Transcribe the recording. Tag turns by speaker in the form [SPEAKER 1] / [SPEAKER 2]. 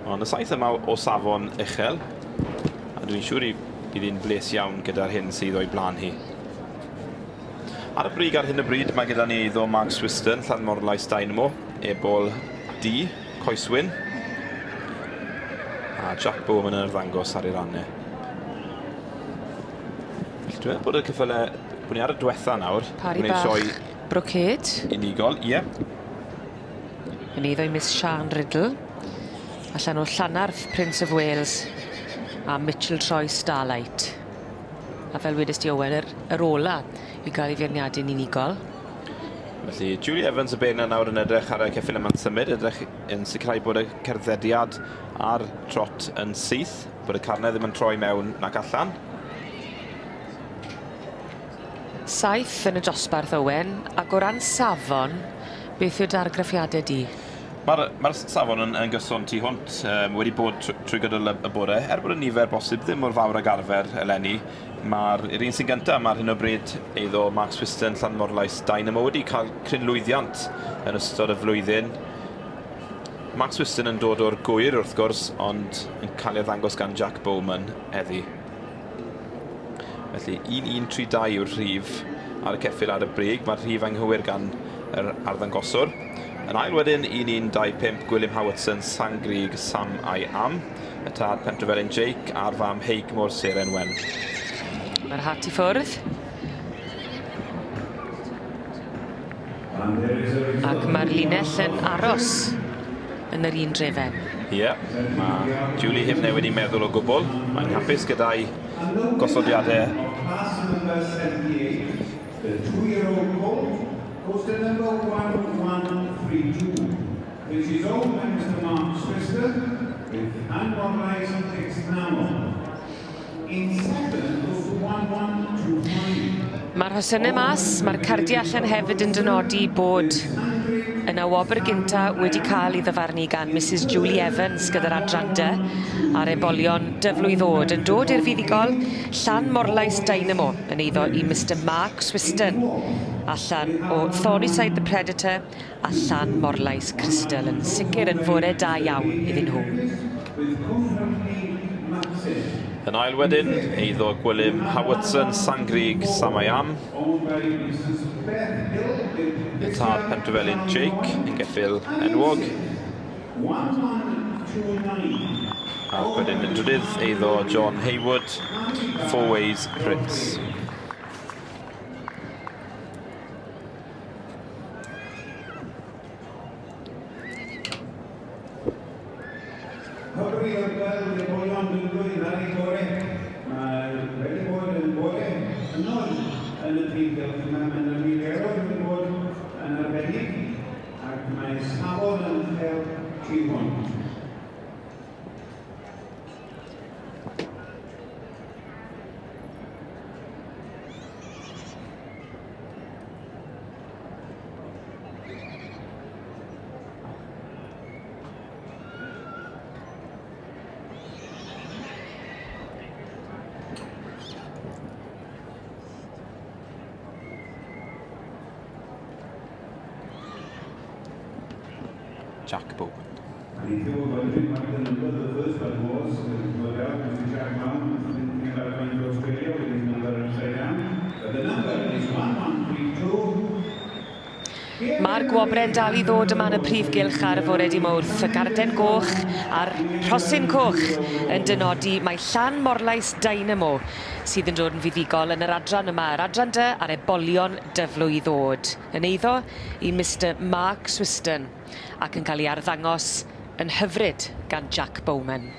[SPEAKER 1] Ond y 7 yma o safon uchel, a dwi'n siŵr i bydd hi'n bles iawn gyda'r hyn sydd o'i blaen hi. Ar y brig ar hyn o bryd mae gyda ni eiddo Mark Swiston, Llanmorlais Dynamo, Ebol D, Coeswyn, a Jack Bowman yn arddangos ar ei rannau. Felly dwi'n meddwl bod y ceffylau, bod ni ar y diwetha nawr.
[SPEAKER 2] Pari bach, sioe brocade.
[SPEAKER 1] Unigol, ie. Yeah.
[SPEAKER 2] Yn eiddo i Miss Sian Riddle, allan o Llanarth Prince of Wales a Mitchell Troy Starlight. A fel wedes di Owen, yr, yr ola i gael ei feirniadu'n unigol.
[SPEAKER 1] Felly Julie Evans y beirniad nawr yn edrych ar y ceffyl yma'n symud, edrych yn sicrhau bod y cerddediad a'r trot yn syth, bod y carnau ddim yn troi mewn nac allan.
[SPEAKER 2] 7 yn y dosbarth Owen, ac o ran safon, beth yw dy argraffiadau di?
[SPEAKER 1] Mae'r ma safon yn gyson tu hwnt, wedi bod trwy gydol y bore, er bod y nifer bosib ddim mor fawr ag arfer eleni. Mae'r un sy'n gyntaf yma ar hyn o bryd, eiddo Mark Swiston, Llanmorlais Dynamo, wedi cael cryn lwyddiant yn ystod y flwyddyn. Mark Swiston yn dod o'r Gwyr wrth gwrs, ond yn cael ei ddangos gan Jack Bowman heddi. Felly 1132 yw'r rhif ar y ceffyl ar y brig. Mae'r rhif anghywir gan yr arddangoswr. Yn ail wedyn 1125 Gwilym Howardson, Sangrig, Sam I Am. Y tad Pentrefelin Jake a'r fam Heigmor Seren Wen.
[SPEAKER 2] Mae'r hat i ffwrdd. Ac mae'r linell yn aros yn yr un drefen.
[SPEAKER 1] Ie, yeah, mae Julie heb newid i meddwl o gwbl. Mae'n hapus gyda'i gosodiadau.
[SPEAKER 3] The 2-year-old colt goes to number 1132. This is owned by Mr. Mark Swister with Llanmorlais Exnamo. In second goes to 1125.
[SPEAKER 2] Mae'r rhosynau mas, mae'r cardiau allan hefyd yn dynodi bod yna wobr gynta wedi cael ei ddyfarnu gan Mrs Julie Evans gyda'r adran D a'r ebolion dyflwydd oed yn dod i'r fuddugol Llanmorlais Dynamo yn eiddo i Mr Mark Swiston allan o Thornyside the Predator a Llanmorlais Crystal yn sicr yn fore da iawn iddyn nhw.
[SPEAKER 1] Yn ail wedyn, eiddo Gwilym Howardson, Sangrig, Samayam. Y tad Pentrefelin Jake yn geffyl enwog. Ac wedyn yn drydydd, eiddo John Haywood, Four Ways Prince.
[SPEAKER 3] Hyfryd oedd gweld ebolion Dwynwen ar ei gore. Mae wedi bod yn bore hynod yn y prif gylch yma. Mae yna niferoedd wedi bod yn arbennig ac mae safon yn uchel tu hwnt.
[SPEAKER 1] Jack Bowman.
[SPEAKER 3] And if you were wondering what the number the first one was, no doubt Mr. Jack Bowman was thinking about going to Australia with his number upside down. But the number is 1132.
[SPEAKER 2] Mae'r gwobre'n dal i ddod yma yn y prif gylch ar y fore di Mawrth. Y garden goch a'r rhosyn coch yn dynodi mae Llanmorlais Dynamo sydd yn dod yn fuddugol yn yr adran yma. Yr adran D a'r ebolion dyflwydd oed. Yn eiddo i Mr Mark Swiston ac yn cael ei arddangos yn hyfryd gan Jack Bowman.